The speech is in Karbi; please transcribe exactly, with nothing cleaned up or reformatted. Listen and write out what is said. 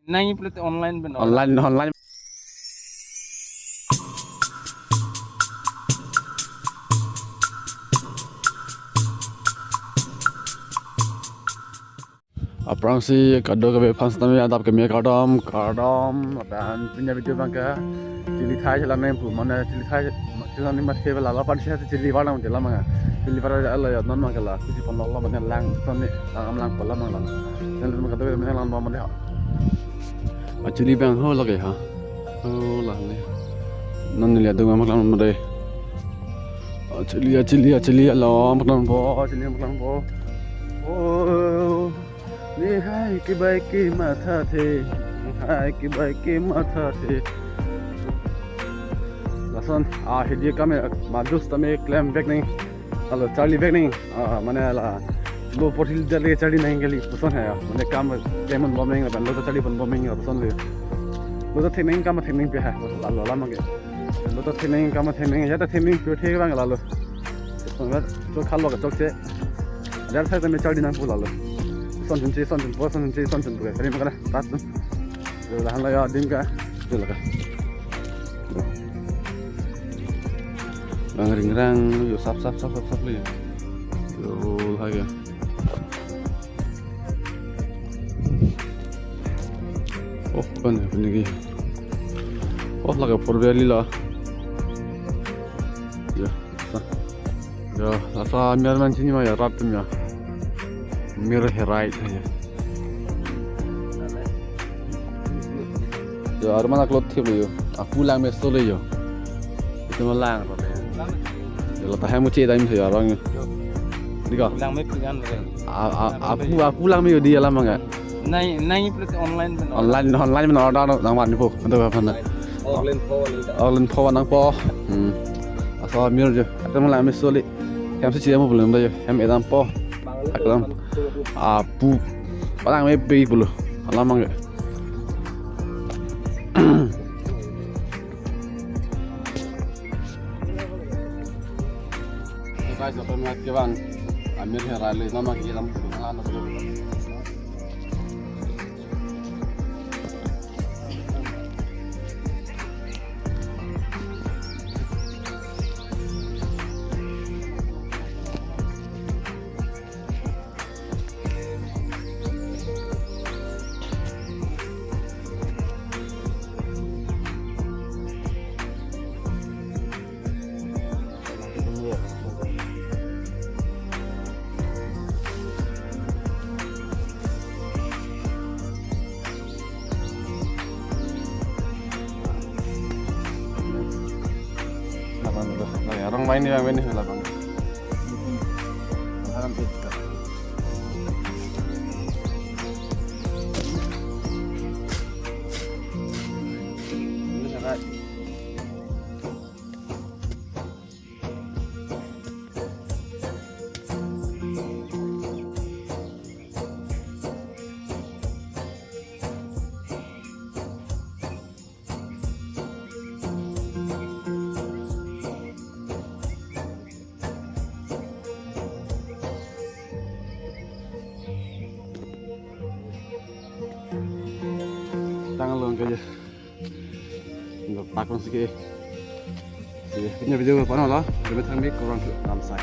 Nangji pulote online pen order. Online, online. Aphrangsi kadokave aphan setame adap keme kardom, kardom, lapen pini avideo abangke chili thai chelang nangji pu, mane chili thai chelang nangji mate bela la pan si chili var lang chelang manga. Chili var alo ya non mangke la, kuchi pon lo lo mane lang, ton ni lang am lang pon la mang lang. Channel abang kadokave mane lang bom mane. A chili abang ho lake ha. Ho la ni. Non neli adung amak lang made. A chili, a chili, a chili, alam lang po, a chili amak lang po. Oh. Nehai kebai kematha the, nehai kebai kematha the. Lason, ah, hidi kame, madus tame klem vek nangji. Alo, charli vek nangji. Ah, mane la, lo porthil jale charli nangji kali puson hai, ah. Mane kam klem pon bom nangji, lapen lo ta charli pon bom nangji, puson le. Lo ta thek nangji kam thek nangji pe hai, alo, alam ke. Lo ta thek nangji kam thek nangji, ya ta thek nangji pe thek bang lalo. Puson vet, to khalo ke chokche. Jar sai tame charli nangpo lalo. Son chunche, son chunpo, son chunche, son chunpo. Kali makana, tas tu. Yo, lahan la ya, dim ka. Yo, laka. Bang ringrang, yo, sap, sap, sap, sap, sap, le. Yo, laka. Oh, kan, ini ki. Oh, laka four wheeler la. Ya, sa. Ya, laso amir man chini ma ya, rap tum ya. Mir herai ya. Ya, arman aklot thip lo yo. Apu lang meso le yo. Itu malang. Ya, lo tahem uci dam yo arong. Di ko. Lang me pigan re. A, a, apu, apu lang me yo di alam manga. Nangji, nangji pulote online pen order. Online, online pen order nang van po. Anto apa na? Online po, online po. Online po nangpo. Hmm. Laso amir jo. Ata malang meso le. Hem si chiyam problem da yo. Hem edampo. Aklam. Apu. Palang me pe pulo. Alam mangke. Guys, apa mat kevan? Amir herai le, nama ki lam. Lapan belas. Nah, ya, orang main ni, yang main ni lapan. Lapan belas. Ini sangat. Tang along kaja. Nggak pakon sih ke. Sih, punya video apa lo? Kami tangmi kurang ke ramsai.